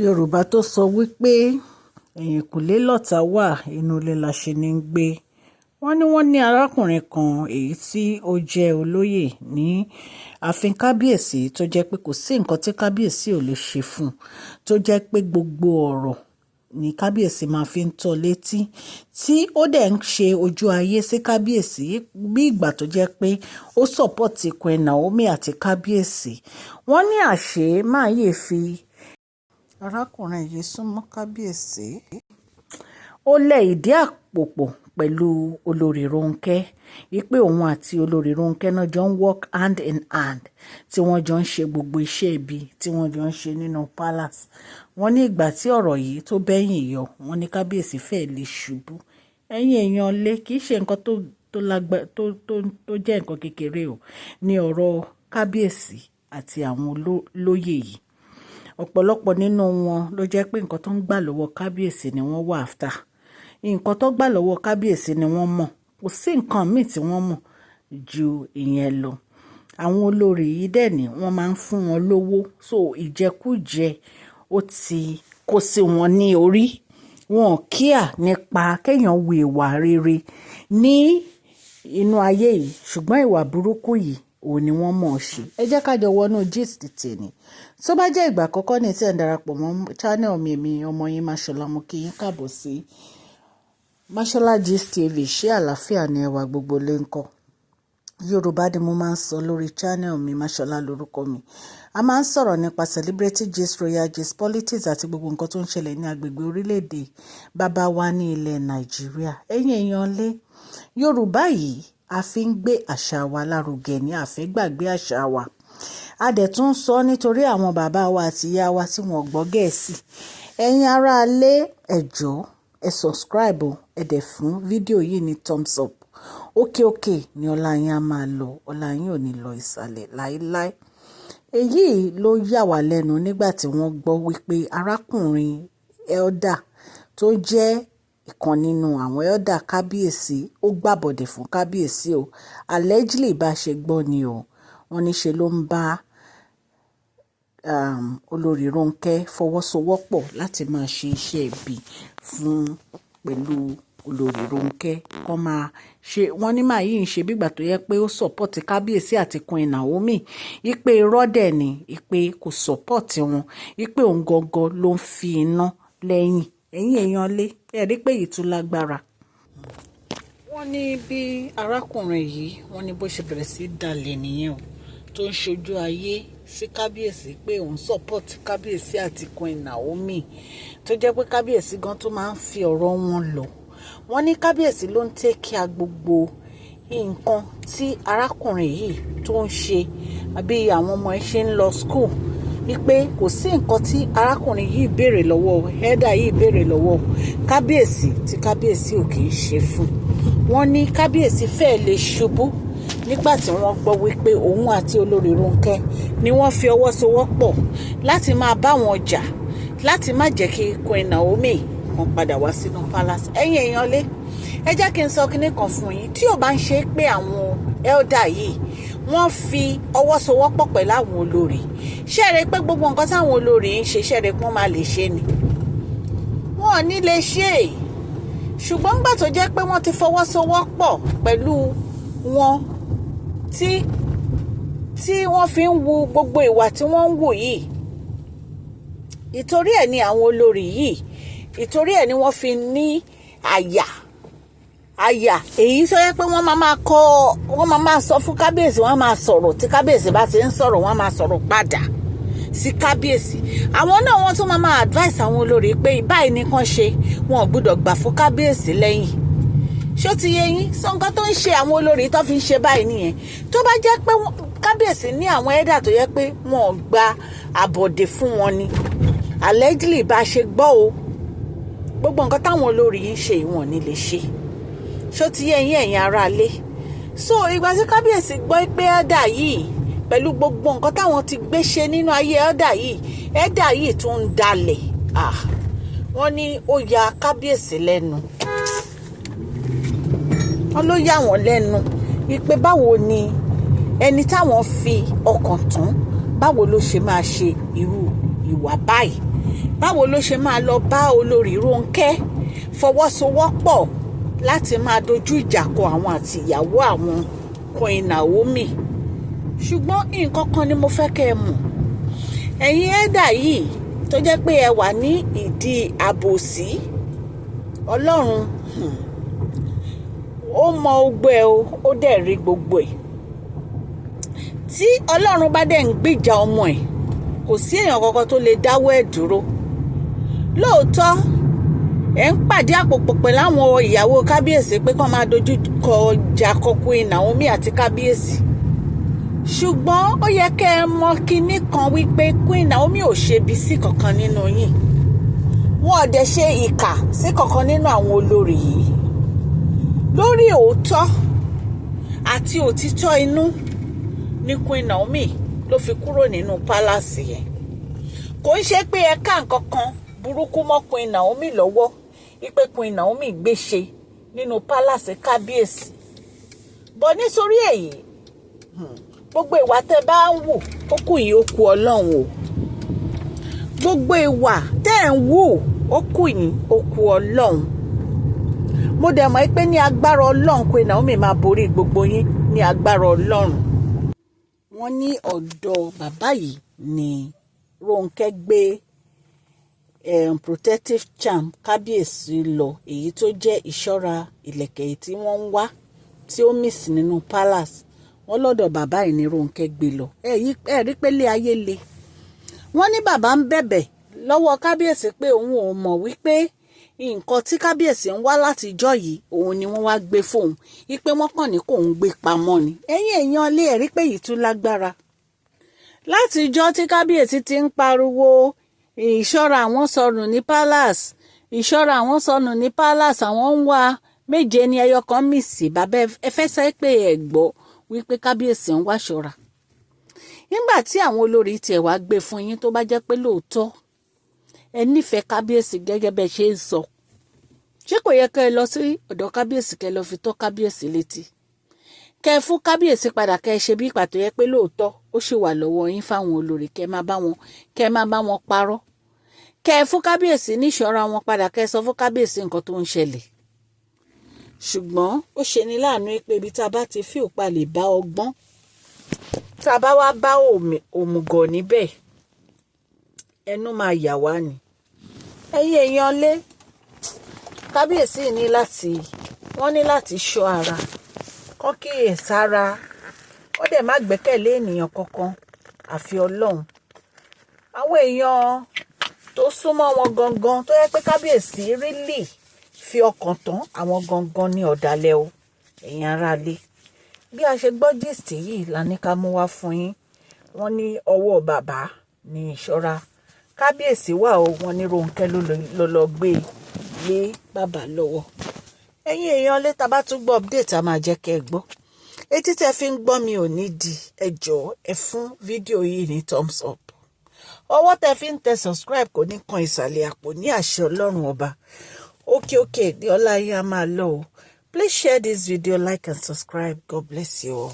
Yorùbá tó sọ wípé ẹ̀yìnkùlé lọ̀tá wa, inú ilé láṣení ń gbé. Wọ́n ní wọ́n ní arákùnrin kan èyí tí ó jẹ́ olóyè ní ààfin kábíyèsí, tó jẹ́ pé kò sí nǹkan tí kábíyèsí ò lè ṣe fún un, tó jẹ́ pé gbogbo ọ̀rọ̀ ní kábíyèsí máa fi ń tọ́ létí, tí ó dẹ̀ ń ṣe ojú ayé sí kábíyèsí bí ìgbà tó jẹ́ pé ó support Queen Naomi àti kábíyèsí. Wọ́n ní àṣé máa yìí fi arákùnrin yìí súnmọ́ kábíyèsí. Ó lẹ ìdí àpò pọ̀ pẹ̀lú olórí Ronke, wípé òun àti olórí Ronke náà jọ ń work hand in hand, tí wọ́n jọ ń ṣe gbogbo iṣẹ́ ibi tí wọ́n jọ ń ṣe nínú palace. Wọ́n ní ìgbà tí ọ̀rọ̀ yìí tó bẹ́yìn yọ, wọ́n ní kábíyèsí fẹ́ lè ṣubú. Ẹ̀yin èèyàn lé, kì í ṣe nǹkan tó lágbá tó jẹ́ nǹkan kékeré o ní ọ̀rọ̀ kábíyèsí àti àwọn olóyè yìí. Ọ̀pọ̀lọpọ̀ nínú wọn ló jẹ́ pé nǹkan tó ń gbà lọ́wọ́ kábíyèsí ni wọ́n wà after. Nǹkan tó gbà lọ́wọ́ kábíyèsí ni wọ́n mọ̀. Kò sí nǹkan míì tí wọ́n mọ̀ ju ìyẹn lọ. Àwọn olórí yìí dẹ̀ ní wọ́n máa ń fún wọn lówó. So ìjẹkújẹ ó ti kó sí wọn ní orí. Wọn ò care nípa kéèyàn hu ìwà rere ní inú ayé yìí, ṣùgbọ́n ìwà burúkú yìí, òun ni wọ́n mọ̀ ọ́ ṣe. Ẹ jẹ́ ká jọ wọnú gist tèmi. Tó bá jẹ́ ìgbà àkọ́kọ́ ní tí ẹ̀ ń darapọ̀ mọ́ channel mi, èmi ọmọ yín Mashola, mo kí yín káàbọ̀ sí Mashola Gist TV. Ṣé àlàáfíà ni ẹwà gbogbo lè ń kọ́? Yorùbá ni mo máa ń sọ lórí channel mi, Mashola lórúkọ mi. A máa ń sọ̀rọ̀ nípa celebrity gist, royal gist, politics àti gbogbo nǹkan tó ń ṣẹlẹ̀ ní agbègbè orílẹ̀-èdè bàbá wa ní ilẹ̀ Nàìjíríà. Ẹ̀yin èèyàn lé, Yorùbá yìí a fi ń gbé àṣà wa lárugẹ ní a fẹ́ gbàgbé àṣà wa. A dẹ̀ tún sọ nítorí àwọn bàbá wa àti ìyá wa tí wọ́n gbọ́ Gẹ̀ẹ́sì. Ẹ̀yin ará ilé, ẹ jọ̀ọ́, ẹ subscribe o, ẹ dẹ̀ fún fídíò yìí ní thumbs up. Òkè òkè ni ọlá yín á máa lọ, ọlá yín ò ní lọ ìsàlẹ̀ láíláí. Èyí ló yà wá lẹ́nu nígbà tí wọ́n gbọ́ wípé arákùnrin elder tó jẹ́ ìkan nínú àwọn elder kábíyèsí, ó gbàbọ̀dè fún kábíyèsí o. Allegedly, bá ṣe gbọ́ ni o. Wọ́n ní ṣe ló ń bá olórí Ronke fọwọ́sowọ́pọ̀ láti máa ṣe iṣẹ́ ibi fún pẹ̀lú olórí Ronke kó máa ṣe. Wọ́n ní màá yìí ń ṣe bí ìgbà tó yẹ pé ó support kábíyèsí àti Queen Naomi, wípé irọ́ dẹ̀ ni, wípé kò support wọn, wípé òun gangan ló ń fi iná lẹ́yìn. Ẹ̀yin èèyàn lé, ẹ rí pé èyí tún lágbára. Wọ́n ní bí arákùnrin yìí, wọ́n ní bó ṣe bẹ̀rẹ̀ sí dalẹ̀ nìyẹn o, tó ń ṣojú ayé sí kábíyèsí pé òun support kábíyèsí àti Queen Naomi, tó jẹ́ pé kábíyèsí gan tó máa ń fi ọ̀rọ̀ wọn lọ. Wọ́n ní kábíyèsí ló ń take care gbogbo nǹkan tí arákùnrin yìí tó ń ṣe, àbí àwọn ọmọ ẹ̀ ṣe ń lọ school, wípé kò sí nǹkan tí arákùnrin yìí béèrè lọ́wọ́ elder yìí, béèrè lọ́wọ́ kábíyèsí, tí kábíyèsí ò kì í ṣe fún. Wọ́n ní kábíyèsí fẹ́ẹ́ lè ṣubú nígbà tí wọ́n gbọ́ wípé òun àti olórí Ronke ni wọ́n fi ọwọ́ sowọ́pọ̀ láti máa bá wọn jà, láti má jẹ́ kí Queen Naomi kan padà wá sínú palace. Ẹ̀yin èèyàn lé, ẹ jẹ́ kí n sọ kinní kan fún yín. Tí ò bá ń ṣe pé àwọn elder yìí wọ́n fi ọwọ́ sowọ́pọ̀ pẹ̀lú àwọn olórí, ṣé ẹ rí pé gbogbo nǹkan táwọn olórí ń ṣe, ṣé ẹ rí pé wọ́n máa lè ṣe ni? Wọ́n ò ní lè ṣe é. Ṣùgbọ́n nígbà tó jẹ́ pé wọ́n ti fọwọ́sowọ́pọ̀ pẹ̀lú wọn tí wọ́n fi ń wu gbogbo ìwà tí wọ́n ń wù yìí, ìtorí ẹ̀ ni àwọn olórí yìí, ìtorí ẹ̀ ni wọ́n fi ní àyà èyí tó yẹ pé wọ́n máa máa kọ́, wọ́n máa máa sọ fún kábíyèsí, wọ́n máa sọ̀rọ̀. Tí kábíyèsí bá ti ń sọ̀rọ̀, wọ́n máa sọ̀rọ̀ padà sí kábíyèsí. Àwọn náà, wọ́n tún máa máa advice àwọn olórí pé báyìí ní kàn ṣe, wọn ò gbúdọ̀ gbà fún kábíyèsí lẹ́yìn. Ṣó ti yé yín? Sọ nǹkan tó ń ṣe àwọn olórí tó fi ń ṣe báyìí nìyẹn. Tó bá jẹ́ pé kábíyèsí ní àwọn elder tó yẹ pé wọn ò gba àbọ̀dè fún wọn ni, allegedly bá ṣe gbọ́ o, gbogbo nǹkan táwọn olórí yìí ń ṣe, ìwọ̀n ní lè ṣe. Ṣó ti yé yín, ẹ̀yin aráalé? So ìgbà tí kábíyèsí gbọ́ pé elder yìí, pẹ̀lú gbogbo nǹkan táwọn ti gbé ṣe nínú ayé elder yìí, elder yìí tún ń dalẹ̀, ah, wọ́n ní ó ya kábíyèsí lẹ́nu. Wọ́n ló yà wọ́n lẹ́nu wípé báwo ni ẹni táwọn fi ọkàn tán, báwo ló ṣe máa ṣe irú ìwà báyìí? Báwo ló ṣe máa lọ bá olórí Rónkẹ́ fọwọ́sowọ́pọ̀ láti máa dojú ìjà kọ àwọn àti ìyàwó àwọn, Queen Naomi? Ṣùgbọ́n nǹkan kan ni mo fẹ́ kẹ́ ẹ mọ̀, ẹ̀yin ẹ̀dà yìí tó jẹ́ pé ẹ wà ní ìdí àbòsí, Ọlọ́run ó mọ gbogbo ẹ o, ó dẹ̀ rí gbogbo ẹ̀. Tí Ọlọ́run bá dẹ̀ ń gbìjà ọmọ ẹ̀, kò sí èèyàn kankan tó lè dáwọ́ ẹ̀ dúró. Lóòótọ́, ẹ̀ ń pàdé àpòpọ̀ pẹ̀lú àwọn ìyàwó kábíyèsí pé kán máa dojú kọ ìjà kọ Queen Naomi àti kábíyèsí, ṣùgbọ́n ó yẹ kẹ́ ẹ mọ̀ kinní kan wípé Queen Naomi ò ṣebi sí kankan nínú yín. Wọn ò dẹ̀ ṣe ìkà sí kankan nínú àwọn olórí yìí. Lórí òótọ́ àti òtítọ́ inú ní Queen Naomi ló fi kúrò nínú palace yẹn. Kò ń ṣe pé ẹ ká nǹkan kan burúkú mọ́ Queen Naomi lọ́wọ́ wípé Queen Naomi gbé ṣe nínú palace kábíyèsí bọ̀. Nítorí èyí, gbogbo ìwà tẹ́ bá ń wù, ó kù yín, ó kù Ọlọ́run o. Gbogbo ìwà tẹ́ ẹ̀ ń wù, ó kù yín, ó kù Ọlọ́run. Mo dẹ̀ mọ̀ pé ní agbára Ọlọ́run, Queen Naomi máa borí gbogbo yín ní agbára Ọlọ́run. Wọ́n ní ọ̀dọ̀ bàbá yìí ni Rónkẹ́ gbé protective charm kábíyèsí lọ, èyí tó jẹ́ ìṣọ́ra ìlẹ̀kẹ̀ èyí tí wọ́n ń wá tí ó miss nínú palace. Wọ́n lọ́dọ̀ bàbá yìí ní Rónkẹ́ gbé lọ. Ẹ rí pé lé ayé le. Wọ́n ní bàbá ń bẹ̀bẹ̀ lọ́wọ́ kábíyèsí pé òun ò mọ̀ wípé nǹkan tí kábíyèsí ń wá látijọ́ yìí, òun ni wọ́n wá gbé fóun, wípé wọ́n kàn ní kóun gbé pamọ́ ni. Ẹ̀yin èèyàn lé, ẹ̀rí pé yìí tún lágbára. Látijọ́ tí kábíyèsí ti ń pariwo ìṣọ́ra àwọn sọnù ní palace, ìṣọ́ra àwọn sọnù ní palace, àwọn ń wá méje ní ẹyọ kan miss. Bàbá, ẹ fẹ́ sọ pé ẹ gbọ́ wípé kábíyèsí ń wá ṣọ́ra nígbà tí àwọn olórí tiẹ̀ wá gbé fún yín? Tó bá jẹ́ pé lóòótọ́ ẹ nífẹ̀ẹ́ kábíyèsí gẹ́gẹ́ bẹ́ẹ̀ ṣe ń sọ, ṣé kò yẹ kẹ́ ẹ lọ sí ọ̀dọ̀ kábíyèsí, kẹ́ ẹ lọ fi tó kábíyèsí létí, kẹ́ ẹ fún kábíyèsí padà, kẹ́ ẹ ṣe bí ìpàtó yẹ pé lóòótọ́ ó ṣì wà lọ́wọ́ yín fáwọn olórí, kẹ́ ẹ má bá wọn parọ́, kẹ́ ẹ fún kábíyèsí níṣọ́ra wọn padà, kẹ́ ẹ sọ fún kábíyèsí nǹkan tó ń ṣẹlẹ̀? Ṣùgbọ́n ó ṣe ní láàánú pé ibi tá a bá ti fi òpá lè bá ọgbọ́n, tá a bá wá bá òmùgọ̀ níbẹ̀, ẹnu máa yà wá ni. Ẹ̀yin èèyàn lé, kábíyèsí ní láti, wọ́n ní láti ṣọ́ ara, kán kíyè sára, ó dẹ̀ má gbẹ́kẹ̀lé ènìyàn kankan àfi Ọlọ́run. Àwọn èèyàn tó súnmọ́ wọn gangan, tó yẹ pé kábíyèsí really fi ọkàn tán, àwọn gangan ní ọ̀dàlẹ̀ o. Ẹ̀yin aráalé, bí a ṣe gbọ́ gist yìí la ní ká mú wá fún yín. Wọ́n ní ọwọ́ bàbá ní ìṣọ́ra kábíyèsí wà o. Wọ́n ní Rónkẹ́ ló lọ gbé lé bàbá lọ́wọ́. Ẹ̀yin èèyàn lé, tá bá tún gbọ́ update, a máa jẹ́ kẹ́ ẹ gbọ́. Etí tẹ́ fi ń gbọ́ mi ò ní di. Ẹ jọ̀ọ́, ẹ fún fídíò yìí ní thumbs up. Ọwọ́ tẹ́ fi ń tẹ subscribe kò ní kan ìsàlẹ̀ àpò ní àṣẹ Ọlọ́run Ọba. Òkè òkè ní ọlá yín á máa lọ o. Please share this video, like and subscribe. God bless you all.